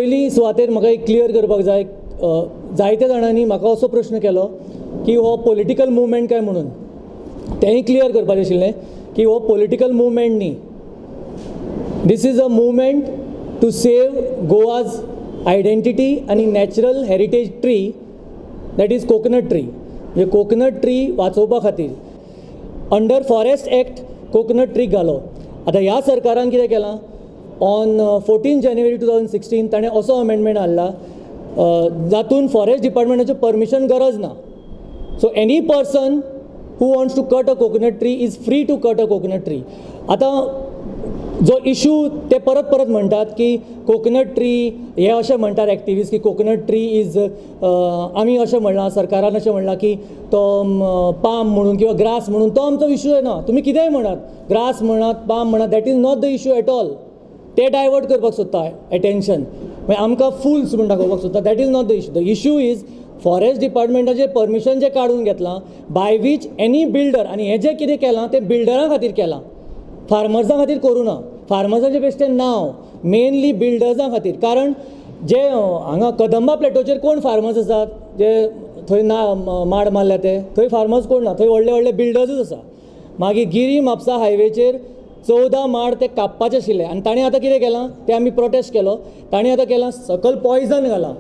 पयली सुवातेर म्हाका एक क्लियर करपाक जाय. जायत्या जाणांनी म्हाका असो प्रश्न केलो की हो पॉलिटिकल मुवमेंट काय म्हणून. तेंय क्लियर करपाचें आशिल्लें की हो पॉलिटिकल मुवमेंट न्ही. This is a movement to save Goa's identity आनी natural heritage tree, that is coconut tree. म्हणजे कोकोनट ट्री वाचोवपा खातीर under forest act coconut trick घालो. आतां ह्या सरकारान कितें केलां, ऑन 14 जानेवारी 2016 ताणें असो अमेंडमेंट हाडला जातून फॉरेस्ट डिपार्टमेंटाचें परमिशन गरज ना. So any person who wants to cut a coconut tree is free to cut a coconut tree. आतां जो इशू ते परत परत म्हणटात की कोकोनट ट्री हे अशें म्हणटात एक्टिविस्ट की कोकोनट ट्री is, आमी अशें म्हणलां, सरकारान अशें म्हणलां की तो पाम म्हणून किंवा ग्रास म्हणून, तो आमचो इशू ना. तुमी कितेंय म्हणात, ग्रास म्हणात, पाम म्हणात, that is not the issue at all. ते डायवर्ट करपाक सोदता एटेन्शन, मागीर आमकां फुल्स म्हूण दाखोवपाक सोदता. That is not the issue. The issue is forest डिपार्टमेंटाचें permission जें काडून घेतलां बाय which any builder, आनी हें जें कितें केलां तें बिल्डरां खातीर केलां, फार्मर्सां खातीर करूं ना. फार्मर्साचें बेश्टें नांव, मेनली बिल्डर्सां खातीर. कारण जे हांगा कदंबा प्लेटोचेर कोण फार्मर्स आसात जे थंय ना माड मारल्या ते, थंय फार्मर्स कोण ना, थंय व्हडले व्हडले बिल्डर्सूच आसा. मागीर गिरी म्हापसा हायवेचेर 14 माड ते कापपाचे आशिल्ले आनी ताणें आतां कितें केलां, ते आमी प्रोटेस्ट केलो, ताणें आतां केलां सकल पॉयजन घालां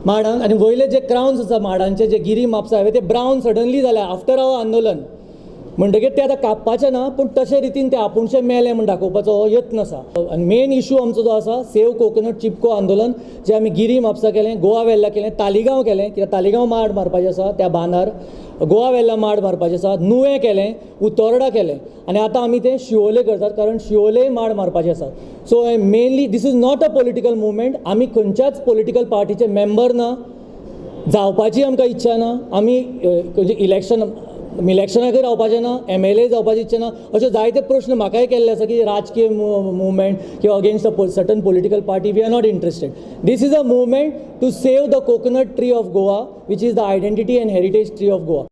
माडांक आनी वयले जे क्रावन्स आसा माडांचे, जे गिरी म्हापसा हायवे ते ब्रावन सडनली जाले आफ्टर our आंदोलन. म्हणटकीर ते आतां कापपाचें ना, पूण तशे रितीन ते आपुणशे मेले म्हूण दाखोवपाचो हो यत्न आसा. आनी मेन इशू आमचो जो आसा सेव कोकोनट चिपको आंदोलन, जें आमी गिरी म्हापसा केलें, गोवा वेल्ला केलें, तालिगांव केलें, कित्याक तालिगांव माड मारपाचें आसा त्या बांदार, गोवा वेल्ला माड मारपाचें आसा, नुवें केलें, उतोर्डा केलें आनी आतां आमी तें शिवोले करतात कारण शिवोले माड मारपाचे आसात. So mainly this is not a political movement. आमी खंयच्याच पॉलिटिकल पार्टीचे मेंबर ना, जावपाची आमकां इच्छा ना. आमी इलेक्शन इलेक्शनाकय रावपाचें ना, एमएलए जावपाची इच्छा ना. अशे जायते प्रश्न म्हाकाय केल्ले आसा की राजकीय मुवमेंट किंवा against a certain political party, we are not interested. This is a movement to save the coconut tree of Goa, which is the identity and heritage tree of Goa.